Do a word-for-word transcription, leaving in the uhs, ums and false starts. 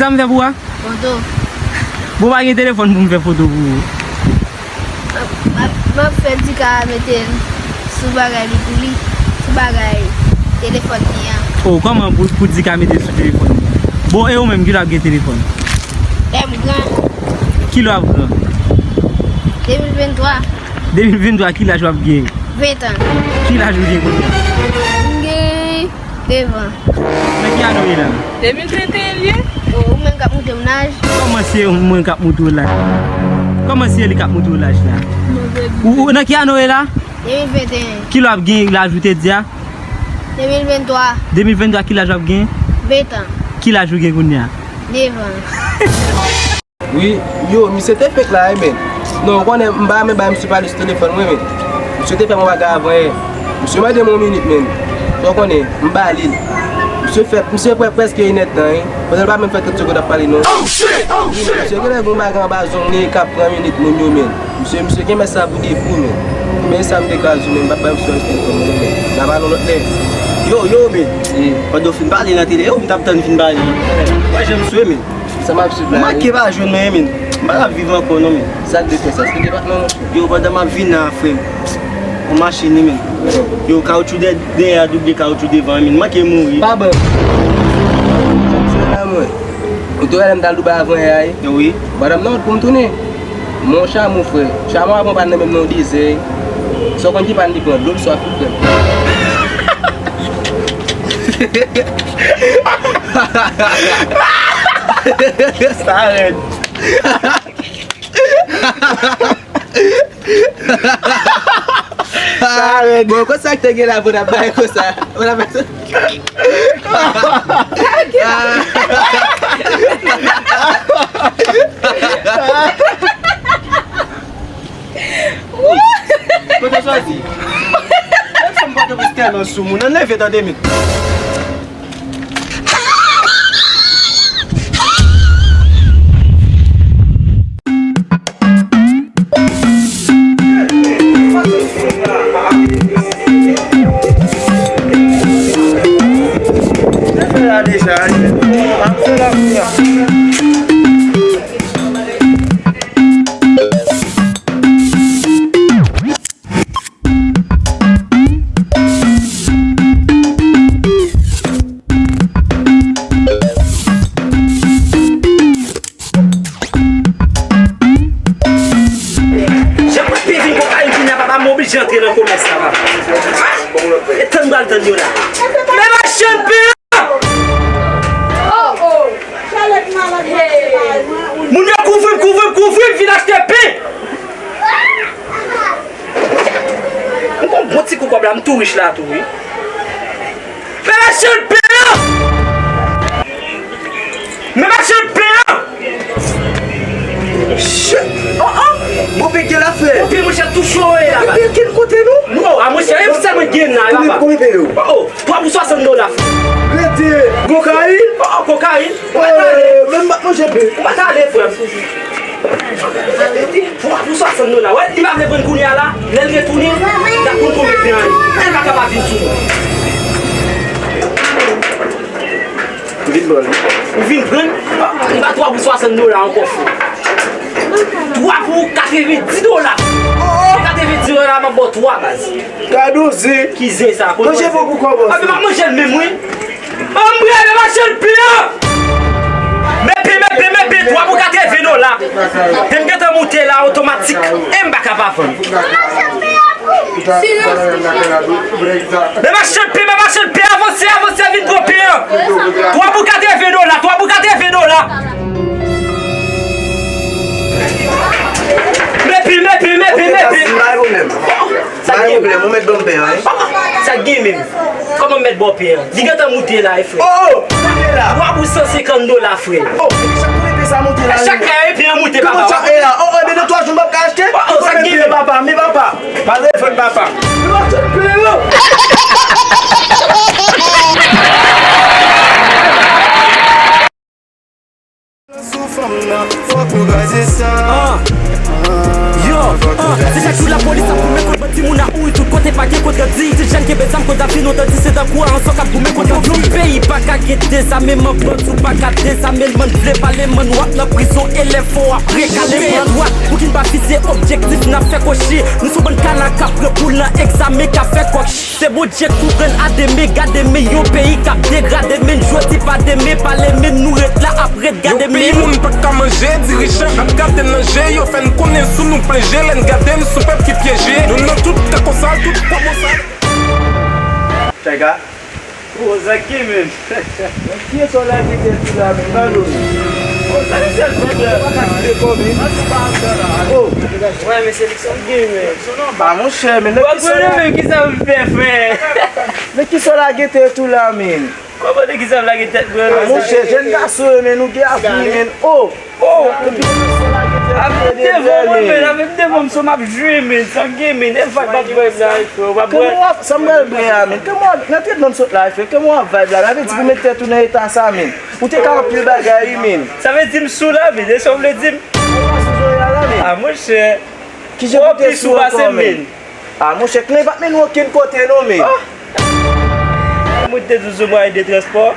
Sa m fè pou ou a? Foto. Bon, pa gen telefòn pou m fè foto pou ou. M ap, m ap fè Dika mete l sou bagay li pou li, sou bagay telefòn li an. Oh, kòman pou, pou Dika mete l sou telefòn li? Bon, e ou menm, kilè w ap gen telefòn? Lè m gran. Kilè w ap gran? De mil venntwa. De mil venntwa, ki laj w ap gen? Ven an. Ki laj ou gen kounye a? M gen devan. Nan ki ane w ye la? De mil venteyen l ye. Oh, ou menm k ap montre m laj. Kòman se ou menm k ap montre w laj? Kòman se li k ap montre w laj la? Ou, ou nan ki ane w ye la? De mil venteyen. Kilè w ap gen laj ou te di a? De mil venntwa. De mil venntwa, ki laj w ap gen? Ven an. Ki laj ou gen kounye a? Devan. Wi, yo, misye te fenk la, wi, men. Non, ou konnen, m pa renmen bay misye pale sou telefòn mwen, men. Misye te fè m yon bagay avan yè. Misye mande m yon minit, men. Ou konnen, m ba li l. Misye fè, misye prè, prèske inèdtan, wi. Pandan l pa menm fè trant segonn ap pale, non. Misye genlè gen yon bagay anba zong li k ap pran minit moun yo, men. Misye, misye gen mès sa pou defo, men. Men sa m te ka di w, men, m p ap bay misye pale sou telefòn mwen, men. N a pale yon lòt lè. Yo, yo, men. Pandan w fin pale nan tele, yo, m t ap tann fin pale. Mwen, jan m swe, men. Sa m ap swiv la, wi. M manke pa jwenn mwen, men. M pa t ap viv ankò, non, men. Sa k te fè sa? Se depatman, monchè. Yo, pandan m ap vin la, frè m. Yon machin, wi, men. Yo, kawotchou dè-, dèyè a double kawotchou devan, men. M manke mouri. Pa ban. Se la, mwen. Ou te wè lè m t al Dubai avan yè a, wi? Wi. Madanm nan wont pou m tounen. Mon chamo, frè. Chamo a pran pàn nan menm nan yon dezè. Sa w konn ki pàn li pran? Dlo l swaf tou, frè m. Sa rèd. Sa rèd. Bon, konsa k te gen la pou n ap bay konsa. Pou n ap bay konsa. Kote w soti? Menm fanm Pòtoprens tèlman sou moun. Ann leve, tande, men. Jan m pa t vin konpayi kounye a, papa, m oblije antre nan komès la, papa. E tann m pral tann yo la. Men machann pen an! Moun yo kouvri m, kouvri m, kouvri m, vin achte pen! M gon bon ti kou kòb la, m tou rich la tou, wi. Men machann pen an! Men machann pen an! Shit! Oh, oh! Bon, pen gen la, frè. Pen, monchè, tou cho, e, la, papa. Pen ki kote nou? Non, a, monchè, e sèl mwen gen la, papa. Konbyen, konbyen pen yo? Oh, oh, twa pou swasant dola, frè. Rete. Kokayin? Oh, kokayin. M pa t ale. Menm m pa t manje pen. M pa t ale, frè m. Twa pou swasant dola. Wè, li pa vle pran kounye a la. Lè l retounen, l ap konn konbyen pen an ye. L pa ka pa vin sou mwen. Vin pran li. Ou vin pran? M ba twa pou swasant dola ankò, frè. Twa pou katrevenndis dola. Se katrevenndis dola, m ap ba w twa, baz. Kado zen. Ki zen sa? Manje pou kòb. Anpi m ap manje l menm, wi. Anmwey, men machann pen an! Men pen, men pen, men pen, twa pou katreven dola. Pen m gentan moute la otomatik. E m pa ka pa vann. Men machann pen, men machann pen, avanse, avanse, vin pran pen an. Twa pou katreven dola, twa pou katreven dola. Men pen, men pen, men pen, men pen. Sa gen menm. Sa gen menm. Kòman m mèt ba w pen an? Li gentan moute la, e frè. Oh, oh, moute la. Twa pou san senkant dola, frè. Oh, chak kote pen sa moute la. Chak kote pen an moute, papa. Kòman sa ye la? Oh, oh, men nan twa jou m p ap ka achte. Oh, oh, sa gen menm. Papa, men papa. Pa telefòn papa. Men machann pen an. Sou fanm nan, fòk nou kraze sa. Ah. Yo, Ah, se chak jou lapolis ap goumen kont bandi, moun a mouri tout kote, pa gen kont grandi. Ti jèn kenbe zam, kont ap vin, nou tann di se tankou anso k ap goumen kont yon vyo. Peyi pa ka gen dezame, man, bandi ou pa ka dezame l, man, vle pale, man, w ap nan prizon, elèv fò ap rekale, man. Dwat, boukin pa fize, objektif n ap fè kòchi. Nou sou bann kana k ap pran poul nan egzamen, k ap fè kòk. Se Bondye k pou rann a demen, gade men yon peyi k ap degrade, men jodi pa demen, pale men nou ret la ap ret gade men. Yon peyi moun pa ka manje, dirijan ap gade n nan je, yo fè n konnen sou nou plenje, lè n gade n sou pèp ki pyeje, nou nan tout kakosal, tout pwomosal. Tchayga. Oh, sa k gen menm? Men kiyès w lage tèt ou la menm? Ba nou. Oh, sa misye ap fè la? Ou pa ka kite kò menm. Oh. Wè, men se li k sa k gen menm. Ba monchè, men nan ki sa w la? Menm ki sa m fè, frè? Men ki sa w lage tèt ou la menm? Kòman de ki sa m lage tèt mwen? Ba monchè, jèn gason yo, men nou gen avni menm. Oh. Oh! Avni devan mwen, men avni devan m, so m ap jwe, men sa k gen, men e vag m ap bwè la, frè, w ap bwè. Kòman w ap, sa m pral bwè a, men? Kòman w ap, nan tretman m sot la, frè, kòman w ap vibe la? Sa vle di pou met tèt ou nan eta sa, men. Ou te ka anpil bagay, wi, men. Sa vle di m sou la, men, e sa w vle di m? Ou pa sou zòrèy la, men. Ah, monchè. Kijan pou te sou ankò, men? Ah, monchè, Klen pa t mennen w okenn kote, non, men. Mwen te di w sou mwayen de transpò.